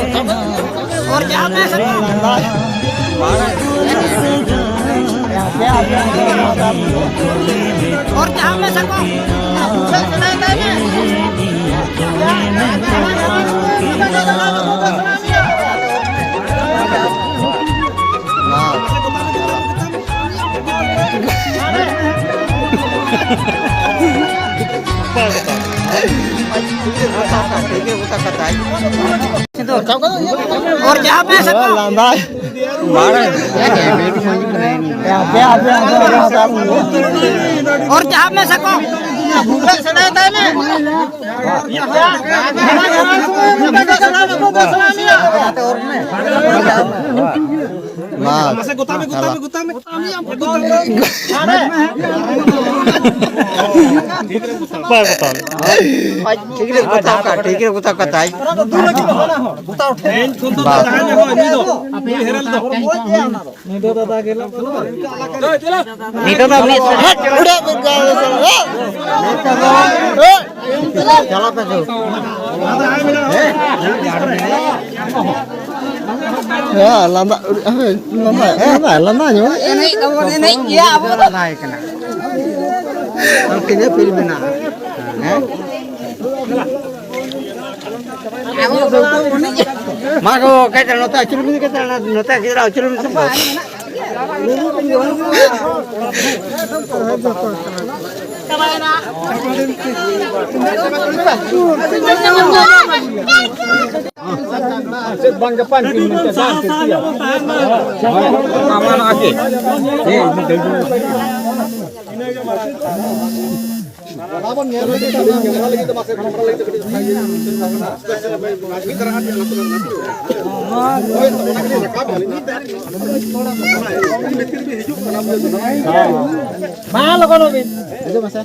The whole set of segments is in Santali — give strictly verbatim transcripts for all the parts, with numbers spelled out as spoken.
और जहाँ पे सको, और जहाँ पे सको। और जहाँ पे सको। ᱞᱟᱸᱫᱟ᱾ और जहाँ पे सको। ᱢᱟ᱾ ᱢᱟᱥᱮ ᱜᱚᱛᱟ ᱢᱮ, ᱜᱚᱛᱟ ᱢᱮ, ᱜᱚᱛᱟ ᱢᱮ᱾ ᱵᱟᱭ ᱜᱚᱛᱟ ᱞᱮᱫᱟ᱾ ᱴᱷᱤᱠ ᱨᱮ ᱜᱚᱛᱟ ᱠᱟᱜ, ᱴᱷᱤᱠ ᱨᱮ ᱜᱚᱛᱟ ᱠᱟᱜ ᱛᱟᱭ᱾ ᱤᱧ ᱠᱷᱚᱱ ᱫᱚ ᱵᱟᱥ᱾ ᱫᱟᱫᱟ ᱧᱚᱜ ᱱᱩᱭ ᱫᱚ, ᱱᱩᱭ ᱦᱮᱨᱮᱞ ᱫᱚ᱾ ᱱᱤᱛᱚᱜ ᱫᱚ ᱢᱤᱫ ᱥᱮᱫ᱾ ᱪᱟᱞᱟᱜ ᱯᱮ ᱥᱩᱨ᱾ ᱦᱮᱸ, ᱞᱟᱸᱫᱟ, ᱞᱟᱸᱫᱟ, ᱞᱟᱸᱫᱟ, ᱞᱟᱸᱫᱟ ᱧᱚᱜ᱾ ᱮᱱᱮᱡ ᱫᱚᱵᱚᱱ ᱮᱱᱮᱡ ᱜᱮᱭᱟ ᱟᱵᱚ ᱫᱚ᱾ ᱞᱟᱸᱫᱟᱭ ᱠᱟᱱᱟ᱾ ᱟᱨ ᱛᱤᱱᱟᱹᱜ ᱯᱤᱞ ᱢᱮᱱᱟᱜᱼᱟ? ᱦᱮᱸ? ᱟᱵᱚ ᱫᱚ ᱵᱚᱱ ᱮᱱᱮᱡ᱾ ᱢᱟ ᱜᱚ, ᱠᱟᱹᱡ ᱱᱚᱛᱮ ᱟᱹᱪᱩᱨ ᱢᱮ, ᱠᱟᱹᱡ ᱱᱚᱛᱮ ᱜᱤᱫᱽᱨᱟᱹ ᱟᱹᱪᱩᱨ ᱢᱮ ᱥᱮ᱾ ᱪᱮᱫ ᱵᱟᱝ ᱜᱟᱯᱟ ᱠᱤᱱ ᱢᱮᱱᱛᱮ ᱵᱟᱝ ᱴᱷᱤᱠ ᱜᱮᱭᱟ᱾ ᱟᱢᱟᱱ ᱟᱜᱮ᱾ ᱚᱱᱟ ᱵᱚᱱ ᱧᱮᱞ ᱞᱟᱹᱜᱤᱫ ᱫᱚ, ᱧᱮᱞ ᱞᱟᱹᱜᱤᱫ ᱫᱚ ᱢᱟᱥᱮ ᱠᱟᱹᱴᱤᱡ ᱢᱤᱫ ᱫᱷᱟᱨᱟ ᱟᱨ ᱢᱤᱫ ᱫᱷᱟᱨᱟ᱾ ᱦᱳᱭ, ᱚᱱᱟ ᱠᱟᱹᱴᱤᱡ ᱨᱟᱠᱟᱵ ᱟᱹᱞᱤᱧ᱾ ᱵᱷᱤᱛᱤᱨ ᱜᱮ ᱦᱤᱡᱩᱜ ᱠᱟᱱᱟ᱾ ᱢᱟ ᱞᱚᱜᱚᱱᱚᱜ ᱵᱤᱱ᱾ ᱦᱤᱡᱩᱜ ᱢᱮᱥᱮ᱾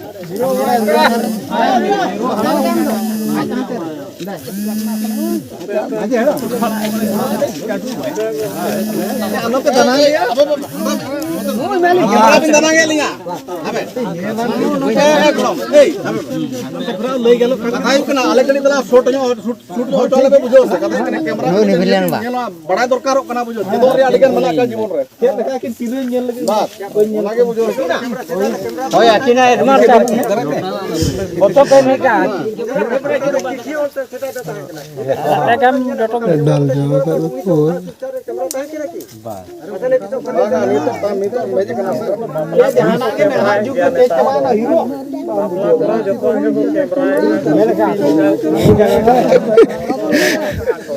ᱟᱞᱚᱯᱮ ᱫᱟᱬᱟᱱ᱾ ᱠᱮᱢᱨᱟ ᱵᱤᱱ ᱫᱟᱱᱟᱝ ᱮᱫ ᱞᱤᱧᱟ᱾ ᱮᱠᱫᱚᱢ᱾ ᱮᱭ, ᱠᱟᱛᱷᱟ ᱦᱩᱭᱩᱜ ᱠᱟᱱᱟ, ᱟᱞᱮ ᱠᱟᱹᱴᱤᱡ ᱛᱟᱞᱟ ᱥᱩᱴ ᱧᱚᱜ, ᱥᱩᱴ, ᱥᱩᱴ ᱧᱚᱜ ᱦᱚᱪᱚ ᱟᱞᱮ ᱯᱮ ᱵᱩᱡᱷᱟᱹᱣ ᱥᱮ᱾ ᱠᱟᱛᱷᱟ ᱦᱩᱭᱩᱜ ᱠᱟᱱᱟ, ᱠᱮᱢᱨᱟ ᱱᱩᱭ ᱨᱤᱵᱷᱤᱞ ᱮᱱ ᱵᱟ᱾ ᱧᱮᱞᱚᱜᱼᱟ, ᱵᱟᱲᱟᱭ ᱫᱚᱨᱠᱟᱨᱚᱜ ᱠᱟᱱᱟ, ᱵᱩᱡᱷᱟᱹᱣ᱾ ᱪᱮᱫᱚᱜ ᱨᱮᱭᱟᱜ ᱟᱹᱰᱤ ᱜᱟᱱ ᱢᱮᱱᱟᱜ ᱟᱠᱟᱫ ᱡᱤᱵᱚᱱ ᱨᱮ᱾ ᱪᱮᱫ ᱞᱮᱠᱟ ᱠᱤᱱ ᱛᱤᱨᱞᱟᱹ ᱧᱮᱞ ᱞᱟᱹᱜᱤᱫ? ᱵᱟᱥ, ᱚᱱᱟ ᱜᱮ ᱵᱩᱡᱷᱟᱹᱣ ᱦᱩᱭᱩᱜ ᱠᱟᱱᱟ᱾ ᱦᱳᱭ, ᱟᱹᱠᱤᱱᱟᱜ ᱮᱰᱢᱟᱱ ᱪᱟᱯ᱾ ᱵᱚᱛᱚᱨ ᱯᱮ ᱢᱮ ᱠᱟ᱾ ᱮᱴᱟᱜᱟᱢ ᱡᱚᱴᱚᱢ ᱰᱟᱞ ᱡᱟᱣᱟ ᱠᱟᱜ ᱫᱚ ᱯᱩᱨ᱾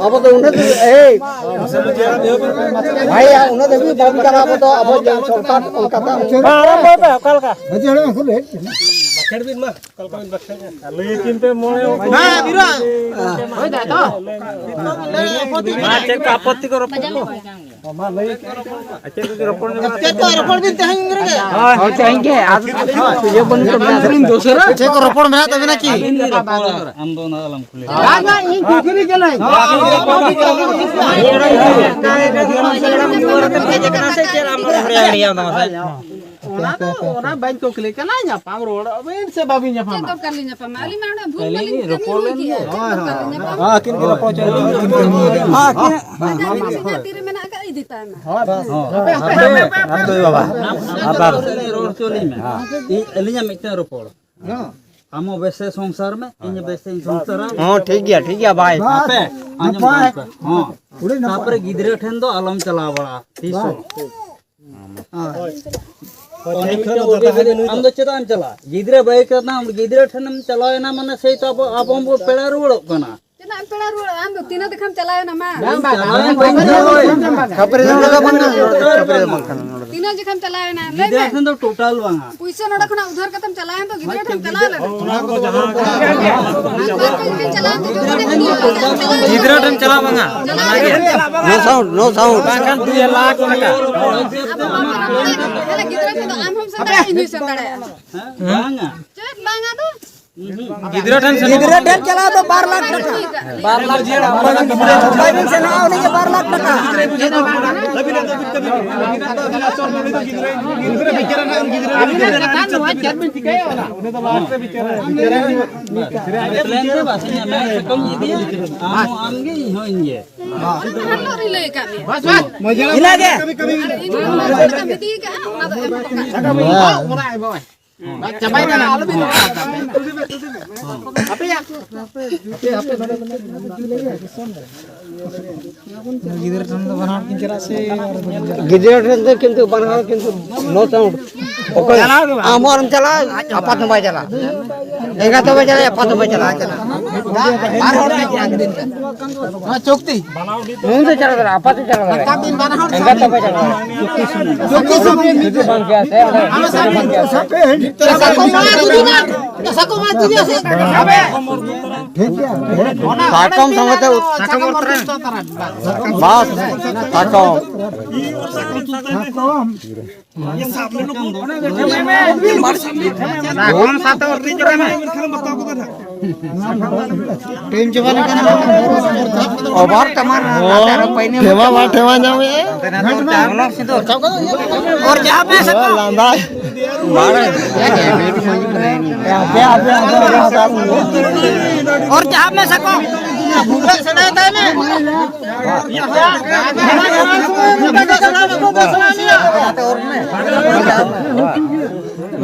ᱟᱵᱚ ᱫᱚ ᱩᱱᱟᱹᱜ ᱫᱚ, ᱮᱭ, ᱵᱷᱟᱭᱟ, ᱩᱱᱟᱹᱜ ᱫᱷᱟᱹᱵᱤᱡ ᱵᱟᱢ ᱪᱟᱞᱟᱜ, ᱟᱵᱚ ᱫᱚ, ᱟᱵᱚ ᱡᱚᱱ ᱥᱚᱨᱠᱟᱨ ᱚᱱᱠᱟ ᱫᱚ ᱟᱨᱟᱢᱵᱷᱚᱭ ᱯᱮ, ᱚᱠᱟ ᱞᱮᱠᱟ? ᱵᱟᱠᱷᱮᱲ ᱵᱤᱱ ᱢᱟ᱾ ᱞᱟᱹᱭ ᱪᱤᱱᱛᱟᱹ ᱢᱚᱬᱮ ᱦᱚᱲ᱾ ᱦᱮᱸ, ᱵᱤᱨᱟ᱾ ᱦᱳᱭ, ᱫᱟ, ᱛᱚ᱾ ᱢᱟ, ᱪᱮᱫ ᱠᱚ ᱟᱯᱚᱛᱛᱤ ᱠᱚ ᱨᱚᱯᱚᱲ ᱠᱚ? ᱢᱟ, ᱞᱟᱹᱭ ᱪᱮᱫ ᱠᱚ ᱨᱚᱯᱚᱲ ᱢᱮᱱᱟᱜᱼᱟ? ᱪᱮᱫ ᱠᱚ ᱨᱚᱯᱚᱲ ᱵᱤᱱ ᱛᱮᱦᱮᱧ ᱨᱮᱜᱮ? ᱦᱳᱭ, ᱦᱳᱭ, ᱛᱮᱦᱮᱧ ᱜᱮ᱾ ᱟᱨ ᱤᱭᱟᱹ ᱵᱟᱹᱱᱩᱜ ᱛᱟᱵᱤᱱᱟ᱾ ᱫᱚᱥᱨᱟ? ᱪᱮᱫ ᱠᱚ ᱨᱚᱯᱚᱲ ᱢᱮᱱᱟᱜ ᱛᱟᱵᱤᱱᱟ ᱠᱤ? ᱟᱹᱵᱤᱱ ᱜᱮ ᱨᱚᱯᱚᱲ᱾ ᱟᱢ ᱫᱚ ᱚᱱᱟ ᱫᱚ ᱟᱞᱚᱢ ᱠᱩᱞᱤ᱾ ᱵᱟᱝ, ᱵᱟᱝ, ᱤᱧ ᱠᱩᱠᱞᱤ ᱠᱟᱹᱱᱟᱹᱧ᱾ ᱚᱱᱟ ᱫᱚ, ᱚᱱᱟ ᱵᱟᱹᱧ ᱠᱩᱠᱞᱤ ᱠᱟᱱᱟ, ᱧᱟᱯᱟᱢ ᱨᱩᱣᱟᱹᱲ ᱟᱵᱤᱱ ᱥᱮ ᱵᱟᱵᱤᱱ ᱧᱟᱯᱟᱢᱟ? ᱪᱮᱫ ᱫᱚᱨᱠᱟᱨ ᱞᱤᱧ ᱧᱟᱯᱟᱢᱟ? ᱟᱹᱞᱤᱧ ᱢᱟ ᱱᱚᱰᱮ ᱵᱷᱩᱞ ᱵᱟᱹᱞᱤᱧ ᱠᱟᱹᱢᱤ ᱠᱮᱫᱟ᱾ ᱪᱮᱫ ᱫᱚᱨᱠᱟᱨ ᱞᱤᱧ ᱧᱟᱯᱟᱢᱟ? ᱦᱮᱸ, ᱟᱹᱠᱤᱱ ᱜᱮ ᱨᱚᱯᱚᱲ ᱦᱚᱪᱚᱭ ᱵᱤᱱ᱾ ᱦᱮᱸ, ᱟᱹᱠᱤᱱ᱾ ᱡᱟᱦᱟᱸ ᱛᱤᱨᱮ ᱢᱮᱱᱟᱜ ᱟᱠᱟᱫ, ᱤᱫᱤ ᱛᱟᱭ ᱢᱮ᱾ ᱦᱳᱭ, ᱦᱳᱭ᱾ ᱦᱟᱯᱮ, ᱦᱟᱯᱮ, ᱦᱟᱯᱮ ᱵᱟᱵᱟ᱾ ᱟᱵᱟᱨ᱾ ᱨᱚᱲ ᱦᱚᱪᱚ ᱞᱤᱧ ᱢᱮ᱾ ᱤᱧ, ᱟᱹᱞᱤᱧᱟᱜ ᱢᱤᱫᱴᱮᱱ ᱨᱚᱯᱚᱲ᱾ ᱟᱢ ᱦᱚᱸ ᱵᱮᱥ ᱛᱮ ᱥᱚᱝᱥᱟᱨ ᱢᱮ, ᱤᱧ ᱦᱚᱸ ᱵᱮᱥ ᱛᱮᱧ ᱥᱚᱝᱥᱟᱨᱟ᱾ ᱦᱚᱸ, ᱴᱷᱤᱠ ᱜᱮᱭᱟ, ᱴᱷᱤᱠ ᱜᱮᱭᱟ, ᱵᱟᱭ᱾ ᱦᱟᱯᱮ, ᱟᱸᱡᱚᱢ ᱛᱟᱵᱚᱱ ᱯᱮ᱾ ᱦᱚᱸ᱾ ᱛᱟᱯᱚᱨᱮ ᱜᱤᱫᱽᱨᱟᱹ ᱴᱷᱮᱱ ᱫᱚ ᱟᱞᱚᱢ ᱪᱟᱞᱟᱣ ᱵᱟᱲᱟᱜᱼᱟ, ᱛᱤᱥ ᱦᱚᱸ᱾ ᱟᱢ ᱫᱚ ᱪᱮᱫᱟᱜ ᱮᱢ ᱪᱟᱞᱟᱜᱼᱟ? ᱜᱤᱫᱽᱨᱟᱹ ᱵᱟᱹᱜᱤ ᱠᱟᱛᱮ ᱟᱢ ᱜᱤᱫᱽᱨᱟᱹ ᱴᱷᱮᱱᱮᱢ ᱪᱟᱞᱟᱣᱮᱱᱟ, ᱢᱟᱱᱮ ᱥᱮᱭ ᱛᱚ ᱟᱵᱚ, ᱟᱵᱚ ᱦᱚᱸ ᱵᱚ ᱯᱮᱲᱟ ᱨᱩᱣᱟᱹᱲᱚᱜ ᱠᱟᱱᱟ᱾ ᱪᱮᱫᱟᱜ ᱮᱢ ᱯᱮᱲᱟ ᱨᱩᱣᱟᱹᱲᱚᱜᱼᱟ? ᱟᱢ ᱫᱚ ᱛᱤᱱᱟᱹᱜ ᱫᱮᱠᱷᱟᱢ ᱪᱟᱞᱟᱣᱮᱱᱟ ᱢᱟ? ᱵᱟᱝ, ᱵᱟᱝ, ᱵᱟᱝ, ᱵᱟᱝ, ᱵᱟᱝ, ᱵᱟᱝ᱾ ᱠᱷᱟᱹᱯᱟᱹᱨᱤ ᱫᱚ ᱱᱚᱰᱮ ᱵᱟᱝ ᱠᱟᱱᱟ, ᱠᱷᱟᱹᱯᱟᱹᱨᱤ ᱫᱚ ᱵᱟᱝ ᱠᱟᱱᱟ ᱱᱚᱰᱮ ᱫᱚ᱾ ᱛᱤᱱᱟᱹᱜ ᱡᱮᱠᱷᱟᱢ ᱪᱟᱞᱟᱣᱮᱱᱟ? ᱞᱟᱹᱭ ᱜᱤᱫᱽᱨᱟᱹ ᱢᱮ᱾ ᱴᱷᱮᱱ ᱫᱚ ᱴᱳᱴᱟᱞ ᱵᱟᱝᱟ᱾ ᱯᱩᱭᱥᱟᱹ ᱱᱚᱰᱮ ᱠᱷᱚᱱᱟᱜ ᱩᱫᱷᱟᱹᱨ ᱠᱟᱛᱮᱢ ᱪᱟᱞᱟᱣᱮᱱ ᱫᱚ, ᱜᱤᱫᱽᱨᱟᱹ ᱴᱷᱮᱱ ᱪᱟᱞᱟᱣ ᱞᱮᱱᱟ᱾ ᱚᱱᱟ ᱠᱚ ᱡᱟᱦᱟᱸ ᱟᱯᱟᱛ ᱠᱚ ᱴᱷᱮᱱ ᱪᱟᱞᱟᱣᱮᱱ ᱫᱚ, ᱡᱚᱛᱚ ᱴᱷᱮᱱ ᱪᱟᱞᱟᱣᱮᱱ᱾ ᱜᱤᱫᱽᱨᱟᱹ ᱴᱷᱮᱱ ᱪᱟᱞᱟᱣ ᱵᱟᱝᱟ᱾ ᱪᱟᱞᱟᱣ ᱞᱮᱱᱟ᱾ No sound, no sound. ᱵᱟᱝᱠᱷᱟᱱ ᱫᱩᱭ ᱞᱟᱠᱷ ᱴᱟᱠᱟ᱾ ᱟᱢ ᱦᱚᱸ ᱵᱟᱢ ᱥᱮᱱ ᱫᱟᱲᱮᱭᱟᱜᱼᱟ, ᱤᱧ ᱦᱚᱸᱧ ᱥᱮᱱ ᱫᱟᱲᱮᱭᱟᱜᱼᱟ᱾ ᱵᱟᱝᱟ᱾ ᱪᱮᱫ ᱵᱟᱝᱟ ᱫᱚ? ᱜᱤᱫᱽᱨᱟᱹ ᱴᱷᱮᱱ ᱥᱮᱱᱚᱜ ᱜᱤᱫᱽᱨᱟᱹ ᱴᱷᱮᱱ ᱪᱟᱞᱟᱣ ᱫᱚ ᱵᱟᱨ ᱞᱟᱠᱷ ᱴᱟᱠᱟ᱾ ᱵᱟᱨ ᱞᱟᱠᱷ ᱴᱟᱠᱟ᱾ ᱚᱠᱚᱭ ᱵᱤᱱ ᱥᱮᱱᱚᱜᱼᱟ, ᱩᱱᱤ ᱜᱮ ᱵᱟᱨ ᱞᱟᱠᱷ ᱴᱟᱠᱟ᱾ ᱟᱹᱵᱤᱱᱟᱜ ᱠᱟᱛᱷᱟ ᱱᱚᱣᱟ ᱪᱮᱫ ᱵᱤᱱ ᱪᱤᱠᱟᱹᱭᱟ ᱚᱱᱟ? ᱯᱞᱮᱱ ᱫᱚ ᱵᱟᱥ ᱤᱧ ᱟᱢ ᱥᱟᱠᱟᱢ ᱤᱫᱤᱭᱟ, ᱟᱢ ᱦᱚᱸ ᱟᱢ ᱜᱮ, ᱤᱧ ᱦᱚᱸ ᱤᱧ ᱜᱮ᱾ ᱚᱱᱟ ᱢᱟ ᱦᱟᱱᱟ ᱨᱤᱧ ᱞᱟᱹᱭ ᱟᱠᱟᱫ ᱢᱮᱭᱟ᱾ ᱤᱱᱟᱹ ᱜᱮ᱾ ᱟᱨ ᱤᱧ ᱦᱚᱸ ᱚᱱᱟ ᱥᱟᱠᱟᱢ ᱤᱫᱤ ᱟᱠᱟᱫᱼᱟ, ᱚᱱᱟ ᱫᱚ ᱮᱢ ᱦᱚᱴᱚ ᱠᱟᱜ ᱢᱮ᱾ ᱪᱟᱵᱟᱭ ᱠᱟᱱᱟ, ᱟᱞᱚ ᱵᱤᱱ ᱨᱚᱲᱟ᱾ ᱟᱯᱮᱭᱟᱜ ᱜᱤᱫᱽᱨᱟᱹ ᱴᱷᱮᱱ ᱫᱚ ᱵᱟᱱᱟ ᱦᱚᱲ ᱠᱤᱱ ᱪᱟᱞᱟᱜ ᱥᱮ? ᱜᱤᱫᱽᱨᱟᱹ ᱴᱷᱮᱱ ᱫᱚ ᱠᱤᱱᱛᱩ ᱵᱟᱱᱟ ᱦᱚᱲ ᱠᱤᱱᱛᱩ ᱱᱚ ᱥᱟᱣᱩᱱᱰ᱾ ᱚᱠᱚᱭ? ᱪᱟᱞᱟᱣ ᱜᱮ ᱵᱟᱝ᱾ ᱟᱢ ᱟᱨᱮᱢ ᱪᱟᱞᱟᱜᱼᱟ, ᱟᱯᱟᱛ ᱦᱚᱸ ᱵᱟᱭ ᱪᱟᱞᱟᱜᱼᱟ᱾ ᱮᱸᱜᱟᱛ ᱦᱚᱸ ᱵᱟᱭ ᱪᱟᱞᱟᱜᱼᱟ, ᱟᱯᱟᱛ ᱦᱚᱸ ᱵᱟᱭ ᱪᱟᱞᱟᱜᱼᱟ᱾ ᱵᱟᱨ ᱦᱚᱲ ᱜᱮ ᱪᱟᱞᱟᱜ ᱠᱟᱱᱟ᱾ ᱱᱚᱣᱟ ᱪᱚᱠᱛᱤ᱾ ᱱᱩᱭ ᱫᱚ ᱪᱟᱞᱟᱣ ᱫᱟᱲᱮᱭᱟᱜᱼᱟ, ᱟᱯᱟᱛ ᱫᱚ ᱪᱟᱞᱟᱣ ᱫᱟᱲᱮᱭᱟᱜᱼᱟ᱾ ᱮᱸᱜᱟᱛ ᱫᱚ ᱵᱟᱭ ᱪᱟᱞᱟᱣ ᱫᱟᱲᱮᱭᱟᱜᱼᱟ᱾ ᱪᱚᱠᱛᱤ ᱥᱩᱠᱨᱤ ᱡᱩᱫᱤ ᱵᱟᱝ ᱪᱟᱞᱟᱜᱼᱟ, ᱥᱮ ᱚᱸᱰᱮ ᱟᱞᱚ ᱥᱟᱵ ᱵᱟᱝ ᱪᱟᱞᱟᱜᱼᱟ᱾ ᱥᱟᱠᱚᱢ ᱢᱟ ᱤᱫᱤ ᱢᱮ᱾ ᱥᱟᱠᱚᱢ ᱢᱟ ᱤᱫᱤ ᱢᱮ᱾ ᱴᱷᱤᱠ ᱜᱮᱭᱟ᱾ ᱥᱟᱠᱚᱢ ᱥᱚᱸᱜᱮ ᱛᱮ ᱩᱛ-, ᱥᱟᱠᱚᱢ ᱚᱨ ᱛᱚᱨᱟᱭ ᱢᱮ᱾ ᱵᱟᱥ, ᱥᱟᱠᱚᱢ᱾ ᱴᱟᱭᱤᱢ ᱪᱟᱵᱟ ᱞᱮᱱᱠᱷᱟᱱ ᱚᱵᱷᱟᱨ ᱛᱟᱢᱟᱨ ᱱᱟᱛᱮ ᱟᱨᱚ ᱯᱟᱭᱱᱤ ᱴᱷᱮᱢᱟ ᱢᱟ ᱴᱷᱮᱢᱟ ᱧᱟᱢᱮᱜᱼᱟ᱾ ᱚᱨ ᱡᱟᱦᱟᱸ ᱯᱮ ᱥᱟᱠᱚᱢ᱾ ᱞᱟᱸᱫᱟ᱾ ᱚᱨ ᱡᱟᱦᱟᱸ ᱯᱮ ᱥᱟᱠᱚᱢ᱾ ᱵᱷᱩᱜᱟᱹᱜ ᱥᱮᱬᱟᱭ ᱛᱟᱭ ᱢᱮ᱾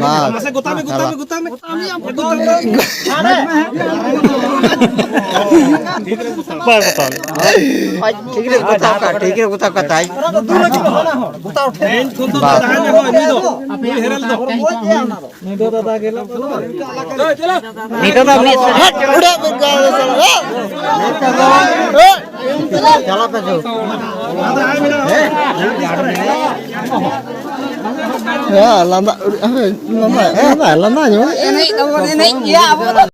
ᱵᱟᱥ᱾ ᱢᱟᱥᱮ ᱜᱚᱛᱟ ᱢᱮ, ᱜᱚᱛᱟ ᱢᱮ, ᱜᱚᱛᱟ ᱢᱮ᱾ ᱵᱟᱭ ᱜᱚᱛᱟ ᱢᱮ᱾ ᱴᱷᱤᱠ ᱨᱮ ᱜᱚᱛᱟ ᱠᱟᱜ, ᱴᱷᱤᱠ ᱨᱮ ᱜᱚᱛᱟ ᱠᱟᱜ ᱛᱟᱭ᱾ ᱤᱧ ᱠᱷᱚᱱ ᱫᱚ ᱵᱟᱥ᱾ ᱫᱟᱫᱟ ᱧᱚᱜ ᱱᱩᱭ ᱫᱚ, ᱱᱩᱭ ᱦᱮᱨᱮᱞ ᱫᱚ᱾ ᱱᱩᱭ ᱫᱚ ᱫᱟᱫᱟ ᱜᱮ ᱞᱟᱹᱜᱤᱫ᱾ ᱱᱤᱛᱚᱜ ᱫᱚ ᱢᱤᱫ ᱦᱟᱴ ᱩᱰᱟᱹᱜ ᱵᱮᱱ ᱜᱟᱹᱭ ᱥᱟᱞᱟ᱾ ᱪᱟᱞᱟᱜ ᱯᱮ ᱪᱚ᱾ ᱦᱮᱸ, ᱞᱟᱸᱫᱟ, ᱞᱟᱸᱫᱟ, ᱞᱟᱸᱫᱟ, ᱞᱟᱸᱫᱟ ᱧᱚᱜ᱾ ᱮᱱᱮᱡ ᱫᱚᱵᱚᱱ ᱮᱱᱮᱡ ᱜᱮᱭᱟ ᱟᱵᱚ ᱫᱚ᱾